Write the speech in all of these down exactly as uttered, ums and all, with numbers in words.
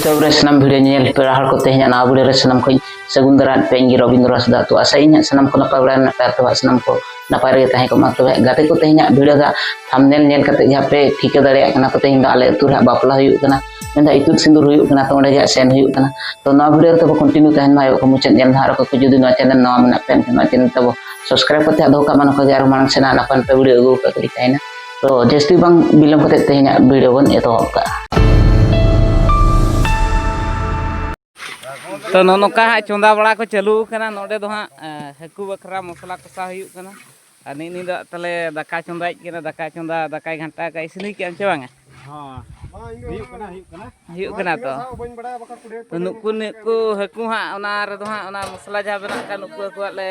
ᱛᱚᱵᱮ ᱥᱟᱱᱟᱢ ᱵᱷᱤᱰᱤᱭᱳ ᱧᱮᱧᱮᱞ ᱯᱮᱲᱟ ᱦᱚᱲ ᱠᱚ, ᱛᱮᱦᱮᱧᱟᱜ ᱱᱟᱣᱟ ᱵᱷᱤᱰᱤᱭᱳ ᱨᱮ ᱥᱟᱱᱟᱢ ᱠᱷᱚᱱ ᱥᱟᱹᱜᱩᱱ ᱫᱟᱨᱟᱢ ᱯᱮ, ᱤᱧ ᱜᱮ ᱨᱚᱵᱤᱱᱫᱨᱚ ᱦᱟᱸᱥᱫᱟ᱾ ᱛᱚ ᱟᱥᱟᱭᱟᱹᱧ ᱦᱟᱸᱜ ᱥᱟᱱᱟᱢ ᱠᱚ ᱱᱟᱯᱟᱭ ᱵᱟᱲᱟ ᱢᱮᱱᱟᱜ ᱯᱮᱭᱟ, ᱛᱚ ᱦᱟᱸᱜ ᱥᱟᱱᱟᱢ ᱠᱚ ᱱᱟᱯᱟᱭ ᱨᱮᱜᱮ ᱛᱟᱦᱮᱸ ᱠᱚᱜ ᱢᱟ᱾ ᱛᱚᱵᱮ ᱜᱟᱛᱮ ᱠᱚ, ᱛᱮᱦᱮᱧᱟᱜ ᱵᱷᱤᱰᱤᱭᱳ ᱫᱚ ᱛᱷᱟᱢᱵᱱᱮᱞ ᱧᱮᱞ ᱠᱟᱛᱮ ᱜᱮ ᱦᱟᱸᱜ ᱯᱮ ᱴᱷᱤᱠᱟᱹ ᱫᱟᱲᱮᱭᱟᱜ ᱠᱟᱱᱟ᱾ ᱛᱚ ᱛᱮᱦᱮᱧ ᱫᱚ ᱟᱞᱮ ᱟᱹᱛᱩ ᱨᱮ ᱦᱟᱸᱜ ᱵᱟᱯᱞᱟ ᱦᱩᱭᱩᱜ ᱠᱟᱱᱟ, ᱢᱮᱱᱫᱚ ᱤᱛᱩᱫ ᱥᱤᱸᱫᱩᱨ ᱦᱩᱭᱩᱜ ᱠᱟᱱᱟ᱾ ᱛᱚ ᱚᱸᱰᱮ ᱜᱮ ᱦᱟᱸᱜ ᱥᱮᱱ ᱦᱩᱭᱩᱜ ᱠᱟᱱᱟ᱾ ᱛᱚ ᱱᱚᱣᱟ ᱵᱷᱤᱰᱤᱭᱳ ᱨᱮ ᱛᱚᱵᱮ ᱠᱚᱱᱴᱤᱱᱤᱭᱩ ᱛᱟᱦᱮᱱ ᱢᱟ, ᱟᱭᱳ ᱠᱚ ᱢᱩᱪᱟᱹᱫ ᱧᱮᱞ ᱢᱟ᱾ ᱟᱨ ᱚᱠᱚᱭ ᱠᱚ ᱡᱩᱫᱤ ᱱᱚᱣᱟ ᱪᱮᱱᱮᱞ ᱱᱟᱣᱟ ᱢᱮᱱᱟᱜ ᱯᱮ ᱮᱱᱠᱷᱟᱱ ᱱᱚᱣᱟ ᱪᱮᱱᱮᱞ ᱛᱟᱵᱚ ᱥᱟᱵᱥᱠᱨᱟᱭᱤᱵ ᱠᱟᱛᱮ ᱦᱟᱸᱜ ᱫᱚᱦᱚ ᱠᱟᱜ ᱢᱟ, ᱱᱚᱝᱠᱟ ᱜᱮ ᱟᱨᱚ ᱢᱟᱲᱟᱝ ᱥᱮᱱ ᱦᱟᱸᱜ ᱱᱟᱯᱟᱭ ᱱᱟᱯᱟᱭ ᱵᱷᱤᱰᱤᱭᱳ ᱟᱹᱜᱩ ᱠᱟᱜ ᱠᱟᱹᱞᱤ ᱛᱟᱦᱮᱱᱟ᱾ ᱛᱚ ᱡᱟᱹᱥᱛᱤ ᱵᱟᱝ ᱵᱤᱞᱚᱢ ᱠᱟᱛᱮ ᱛᱮᱦᱮᱧᱟᱜ ᱵᱷᱤᱰᱤᱭᱳ ᱵᱚᱱ ᱮᱛᱚᱦᱚᱵ ᱠᱟᱜᱼᱟ᱾ ᱛᱚ ᱱᱚᱜᱼᱚ ᱱᱚᱝᱠᱟ ᱦᱟᱸᱜ ᱪᱚᱸᱫᱟ ᱵᱟᱲᱟ ᱠᱚ ᱪᱟᱹᱞᱩ ᱟᱠᱟᱱᱟ᱾ ᱱᱚᱰᱮ ᱫᱚ ᱦᱟᱸᱜ ᱮ, ᱦᱟᱹᱠᱩ ᱵᱟᱠᱷᱨᱟ ᱢᱚᱥᱞᱟ ᱠᱚᱥᱟᱣ ᱦᱩᱭᱩᱜ ᱠᱟᱱᱟ᱾ ᱟᱨ ᱱᱤᱜ ᱱᱤ ᱫᱚ ᱛᱟᱦᱞᱮ ᱫᱟᱠᱟ ᱪᱚᱸᱫᱟᱭᱮᱫ ᱠᱟᱱᱟ᱾ ᱫᱟᱠᱟ ᱪᱚᱸᱫᱟ, ᱫᱟᱠᱟᱭ ᱜᱷᱟᱱᱴᱟ ᱠᱟᱜᱼᱟ᱾ ᱤᱥᱤᱱ ᱦᱩᱭ ᱠᱮᱜᱼᱟᱢ ᱪᱮ ᱵᱟᱝᱟ? ᱦᱚᱸ, ᱦᱩᱭᱩᱜ ᱠᱟᱱᱟ, ᱦᱩᱭᱩᱜ ᱠᱟᱱᱟ᱾ ᱦᱩᱭᱩᱜ ᱠᱟᱱᱟ ᱛᱚ᱾ ᱛᱚ ᱱᱩᱠᱩ, ᱱᱩᱠᱩ ᱦᱟᱹᱠᱩ ᱦᱟᱸᱜ ᱚᱱᱟ ᱨᱮᱫᱚ ᱦᱟᱸᱜ ᱚᱱᱟ ᱢᱚᱥᱞᱟ ᱡᱟᱦᱟᱸ ᱵᱮᱱᱟᱜ ᱠᱟᱱ ᱩᱱᱠᱩ ᱦᱟᱹᱠᱩᱣᱟᱜ ᱞᱮ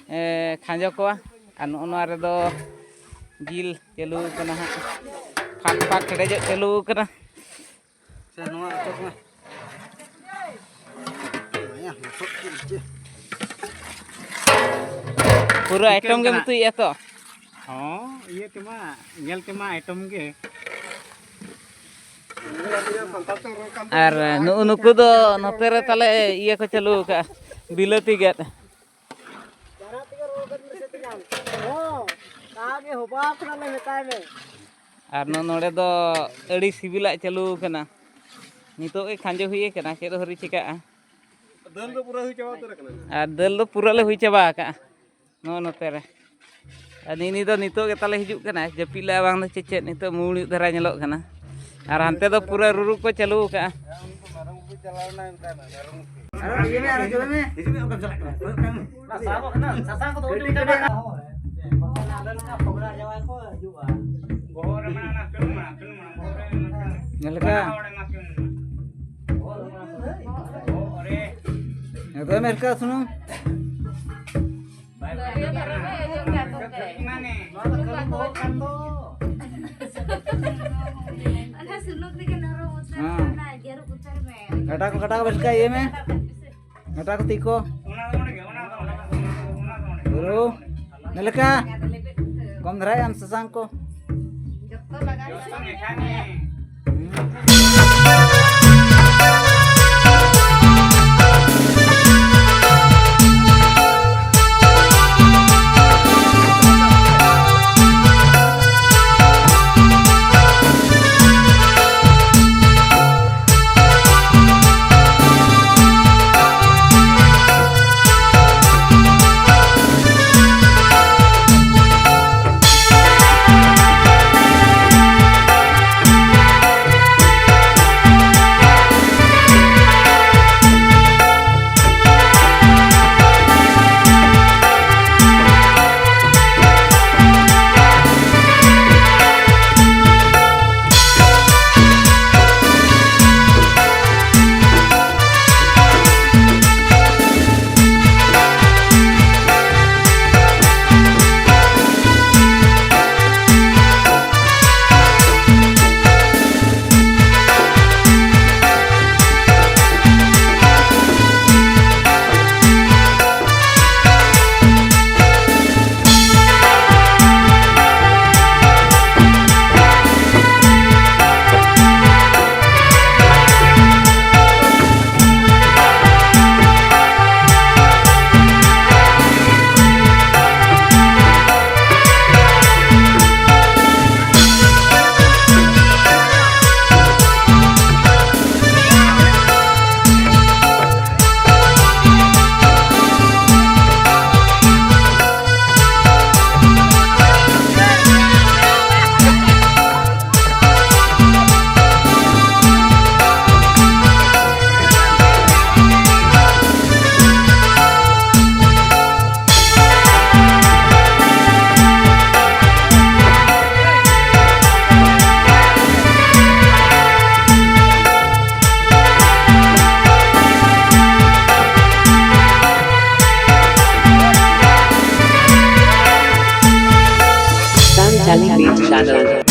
ᱮ, ᱠᱷᱟᱸᱡᱚ ᱠᱚᱣᱟ᱾ ᱟᱨ ᱱᱚᱜᱼᱚ ᱱᱚᱣᱟ ᱨᱮᱫᱚ ᱡᱤᱞ ᱪᱟᱹᱞᱩ ᱟᱠᱟᱱᱟ ᱦᱟᱸᱜ, ᱯᱷᱟᱴ ᱯᱷᱟᱴ ᱦᱮᱰᱮᱡᱚᱜ ᱪᱟᱹᱞᱩ ᱟᱠᱟᱱᱟ᱾ ᱥᱮ ᱱᱚᱣᱟ ᱚᱪᱚᱜ ᱢᱮ᱾ ᱱᱚᱣᱟ ᱞᱚᱥᱚᱫ ᱠᱚ ᱤᱪᱟᱹ᱾ ᱯᱩᱨᱟᱹ ᱪᱤᱠᱟᱹᱜ ᱟᱭᱴᱚᱢ ᱜᱮᱢ ᱠᱟᱱᱟ? ᱩᱛᱩᱭᱮᱫᱼᱟ ᱛᱚ? ᱦᱚᱸ, ᱤᱭᱟᱹ ᱛᱮᱢᱟ, ᱧᱮᱞ ᱛᱮᱢᱟ ᱟᱭᱴᱚᱢ ᱜᱮ᱾ ᱟᱨ ᱱᱩᱜᱼᱩ ᱱᱩᱠᱩ ᱫᱚ ᱱᱚᱛᱮ ᱨᱮ ᱛᱟᱞᱮ ᱤᱭᱟᱹ ᱠᱚ ᱪᱟᱹᱞᱩ ᱟᱠᱟᱫᱼᱟ, ᱵᱤᱞᱟᱹᱛᱤ ᱜᱮᱫ᱾ ᱡᱟᱦᱟᱸ ᱛᱮᱜᱮ ᱨᱚᱲ ᱠᱟᱛᱮ ᱥᱮ ᱛᱮᱜᱮ ᱟᱢ᱾ ᱦᱚᱸ, ᱛᱟᱦᱟᱜ ᱜᱮ ᱦᱚᱵᱟᱣ ᱠᱟᱱᱟ ᱞᱮ ᱢᱮᱛᱟᱭ ᱢᱮ᱾ ᱟᱨ ᱱᱚ-, ᱱᱚᱰᱮ ᱫᱚ ᱟᱹᱰᱤ ᱥᱤᱵᱤᱞᱟᱜ ᱪᱟᱹᱞᱩ ᱟᱠᱟᱱᱟ᱾ ᱱᱤᱛᱚᱜ ᱜᱮ ᱠᱷᱟᱸᱡᱚ ᱦᱩᱭ ᱟᱠᱟᱱᱟ, ᱪᱮᱫ ᱦᱚᱸ ᱟᱹᱣᱨᱤ ᱪᱤᱠᱟᱹᱜᱼᱟ᱾ ᱫᱟᱹᱞ ᱫᱚ ᱯᱩᱨᱟᱹ ᱦᱩᱭ ᱪᱟᱵᱟ ᱩᱛᱟᱹᱨ ᱟᱠᱟᱱᱟ᱾ ᱟᱨ ᱫᱟᱹᱞ ᱫᱚ ᱯᱩᱨᱟᱹ ᱞᱮ ᱦᱩᱭ ᱪᱟᱵᱟ ᱟᱠᱟᱜᱼᱟ ᱱᱚᱜᱼᱚ ᱱᱚᱛᱮ ᱨᱮ᱾ ᱟᱨ ᱱᱤ-, ᱱᱤ ᱫᱚ ᱱᱤᱛᱚᱜ ᱜᱮ ᱛᱟᱞᱮ ᱦᱤᱡᱩᱜ ᱠᱟᱱᱟᱭ, ᱡᱟᱹᱯᱤᱫ ᱞᱮᱜᱼᱟ ᱵᱟᱝ ᱫᱚ ᱪᱮᱫ ᱪᱮᱫ, ᱱᱤᱛᱚᱜ ᱢᱩ ᱧᱚᱜ ᱫᱷᱟᱨᱟ ᱧᱮᱞᱚᱜ ᱠᱟᱱᱟ᱾ ᱟᱨ ᱦᱟᱱᱛᱮ ᱫᱚ ᱯᱩᱨᱟᱹ ᱨᱩᱨᱩ ᱠᱚ ᱪᱟᱹᱞᱩ ᱟᱠᱟᱜᱼᱟ᱾ ᱟᱨᱚ ᱤᱭᱟᱹ ᱢᱮ, ᱟᱨᱚ ᱡᱚᱢᱮ ᱢᱮ᱾ ᱦᱤᱡᱩᱜ ᱢᱮ, ᱚᱠᱟᱢ ᱪᱟᱞᱟᱜ ᱠᱟᱱᱟ? ᱠᱚᱭᱚᱜ ᱠᱟᱜ ᱢᱮ᱾ ᱚᱱᱟ ᱥᱟᱥᱟᱝ ᱠᱚᱫᱚ ᱩᱰᱩᱠ ᱪᱟᱵᱟ ᱠᱟᱜ᱾ ᱵᱚᱦᱚᱜ ᱨᱮ ᱢᱮᱱᱟᱜᱼᱟ, ᱚᱱᱟ ᱯᱮᱱ ᱢᱮᱱᱟᱜᱼᱟ, ᱯᱮᱱ ᱢᱮᱱᱟᱜᱼᱟ, ᱵᱚᱦᱚᱜ ᱨᱮ ᱢᱮᱱᱟᱜᱼᱟ, ᱯᱮᱱ ᱢᱮᱱᱟᱜᱼᱟ᱾ ᱧᱮᱞ ᱞᱮᱠᱟ᱾ ᱵᱚᱦᱚᱜ ᱨᱮ ᱢᱮᱱᱟᱜᱼᱟ, ᱯᱮᱱ ᱢᱮᱱᱟᱜᱼᱟ᱾ ᱵᱚᱦᱚᱜ ᱨᱮ᱾ ᱮᱠᱫᱚᱢ ᱮᱨᱠᱟ ᱥᱩᱱᱩᱢ᱾ ᱚᱱᱟ ᱥᱩᱱᱩᱢ ᱛᱮᱜᱮ ᱱᱚᱨᱚᱢ ᱩᱛᱟᱹᱨ ᱦᱮᱸ᱾ ᱠᱟᱱᱟ, ᱡᱟᱹᱨᱩᱵ ᱩᱛᱟᱹᱨ ᱢᱮ᱾ ᱠᱟᱴᱟ ᱠᱚ, ᱠᱟᱴᱟ ᱠᱚ ᱵᱮᱥ ᱞᱮᱠᱟ ᱤᱭᱟᱹ ᱢᱮ᱾ ᱠᱟᱴᱟ ᱠᱚ ᱛᱤ ᱠᱚ᱾ ᱫᱷᱩᱨᱟᱹᱣ᱾ ᱱᱮᱞᱮᱠᱟ᱾ ᱠᱚᱢ ᱫᱷᱟᱨᱟᱭ ᱟᱢ ᱥᱟᱥᱟᱝ ᱠᱚ᱾ ᱡᱚᱛᱚ ᱞᱟᱜᱟᱣ ᱢᱮᱥᱟ ᱢᱮ᱾ ᱦᱩᱸ᱾ Tally Beat Channel.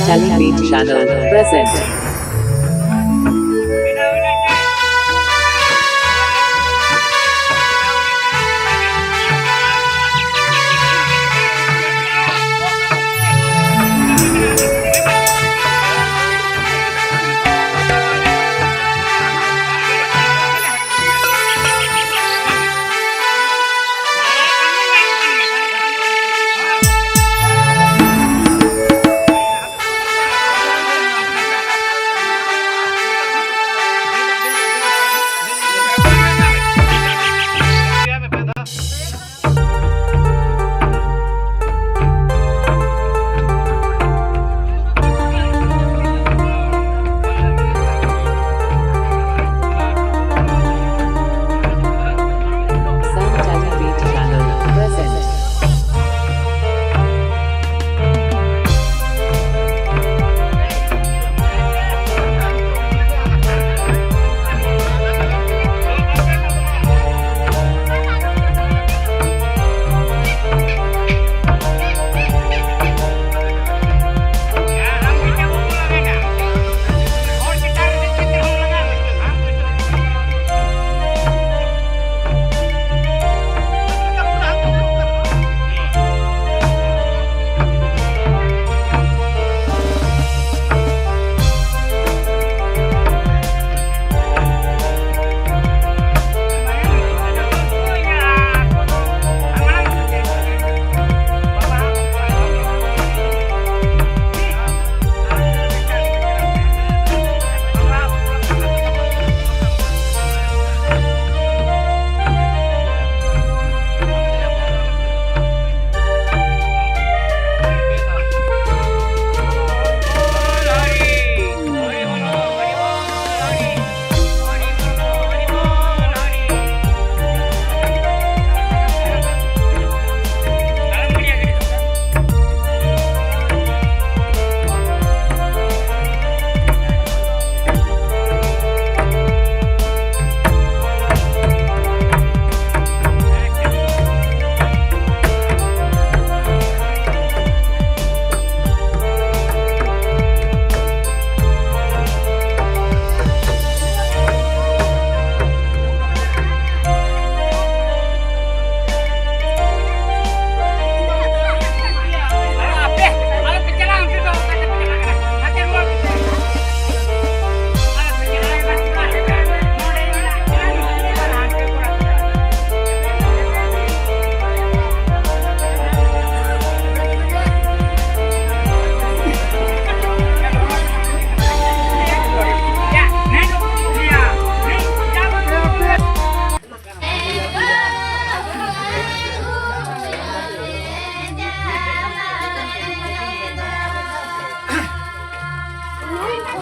Tally Beat Channel present.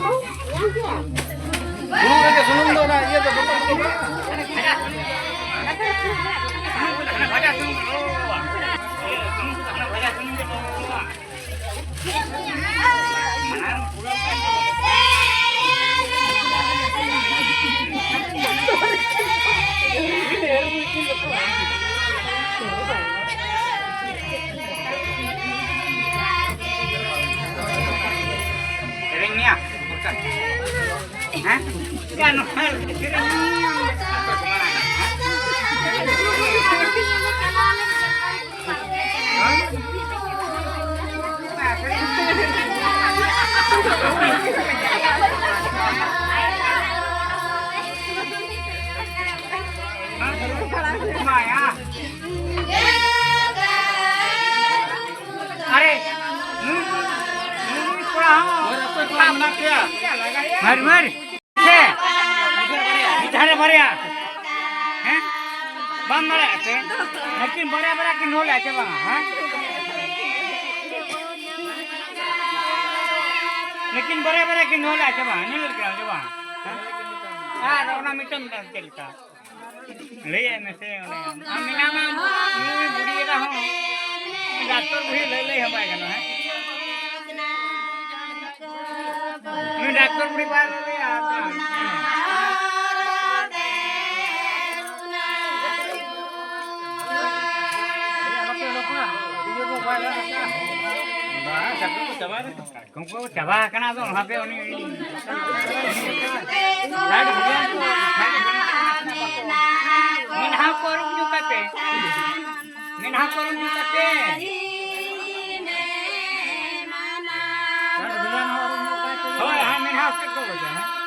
ᱵᱩᱞᱩᱝ ᱨᱮᱜᱮ ᱥᱩᱱᱩᱢ ᱫᱚ ᱚᱱᱟ ᱤᱭᱟᱹ ᱫᱚ ᱵᱚᱛᱚᱞ ᱫᱚ ᱵᱟᱝ᱾ ᱥᱮᱨᱮᱧ ᱢᱮᱭᱟ? ᱦᱮᱸ? ᱜᱟᱱᱚᱜᱼᱟ, ᱥᱮᱨᱮᱧ ᱢᱮᱭᱟ᱾ ᱟᱨᱮ, ᱱᱩᱭ, ᱱᱩᱭ ᱠᱚᱲᱟ ᱦᱚᱸ ᱚᱠᱚᱭ ᱠᱚᱲᱟ ᱢᱮᱱᱟᱜ ᱯᱮᱭᱟ? ᱢᱟᱨ, ᱢᱟᱨ᱾ ᱥᱮ? ᱢᱤᱫ ᱫᱷᱟᱨᱮ ᱵᱟᱨᱭᱟ᱾ ᱦᱮᱸ? ᱵᱟᱢ ᱫᱟᱲᱮᱭᱟᱜ ᱛᱮ? ᱱᱩᱠᱤᱱ ᱵᱟᱨᱭᱟ ᱵᱟᱨᱭᱟ ᱠᱤᱱ ᱦᱚᱞ ᱟᱪᱮ ᱵᱟᱝ, ᱦᱮᱸ? ᱱᱩᱠᱤᱱ ᱵᱟᱨᱭᱟ ᱵᱟᱨᱭᱟ ᱠᱤᱱ ᱦᱚᱞ ᱟᱪᱮ ᱵᱟᱝ? ᱧᱮᱞ ᱠᱮᱫᱟᱢ ᱪᱮ ᱵᱟᱝ? ᱦᱮᱸ? ᱟᱨ ᱚᱱᱟ ᱢᱤᱫᱴᱟᱝ ᱢᱤᱫᱴᱟᱝ ᱪᱮᱫ ᱞᱮᱠᱟ? ᱞᱟᱹᱭᱟᱭ ᱢᱮᱥᱮ ᱚᱸᱰᱮ᱾ ᱟᱢ ᱢᱮᱱᱟᱢᱟ ᱱᱩᱭ ᱵᱩᱲᱦᱤ ᱮᱨᱟ ᱦᱚᱸ ᱰᱟᱠᱛᱚᱨ ᱵᱩᱲᱦᱤ ᱞᱟᱹᱭ ᱞᱟᱹᱭ ᱦᱚᱸ ᱵᱟᱭ ᱜᱟᱱᱚᱜᱼᱟ, ᱦᱮᱸ? ᱱᱩᱭ ᱰᱟᱠᱛᱚᱨ ᱵᱩᱲᱦᱤ ᱵᱟᱭ ᱞᱟᱹᱭ ᱞᱟᱹᱭᱟ᱾ ᱵᱟᱝ, ᱥᱟᱠᱨᱟᱛ ᱠᱚ ᱪᱟᱵᱟᱭᱮᱱᱟ᱾ ᱩᱱᱠᱩ ᱠᱚ ᱪᱟᱵᱟ ᱟᱠᱟᱱᱟ, ᱟᱫᱚ ᱚᱱᱟᱛᱮ ᱩᱱᱤ, ᱩᱱᱤ ᱥᱟᱭᱤᱰ ᱵᱷᱤᱰᱤᱭᱳ ᱠᱚ, ᱥᱟᱭᱤᱰ ᱵᱷᱤᱰᱤᱭᱳ ᱠᱚ ᱢᱮᱫᱦᱟ ᱠᱚ ᱟᱹᱨᱩᱵ ᱧᱚᱜ ᱠᱟᱛᱮ, ᱢᱮᱫᱦᱟ ᱠᱚ ᱟᱹᱨᱩᱵ ᱧᱚᱜ ᱠᱟᱛᱮ᱾ ᱥᱟᱭᱤᱰ ᱵᱷᱤᱰᱤᱭᱳ ᱦᱚᱸ ᱟᱹᱨᱩᱵ ᱧᱚᱜ ᱠᱟᱛᱮ᱾ ᱦᱳᱭ, ᱦᱮᱸ, ᱢᱮᱫᱦᱟ ᱥᱮᱫ ᱠᱚ ᱵᱚᱡᱟ, ᱦᱮᱸ᱾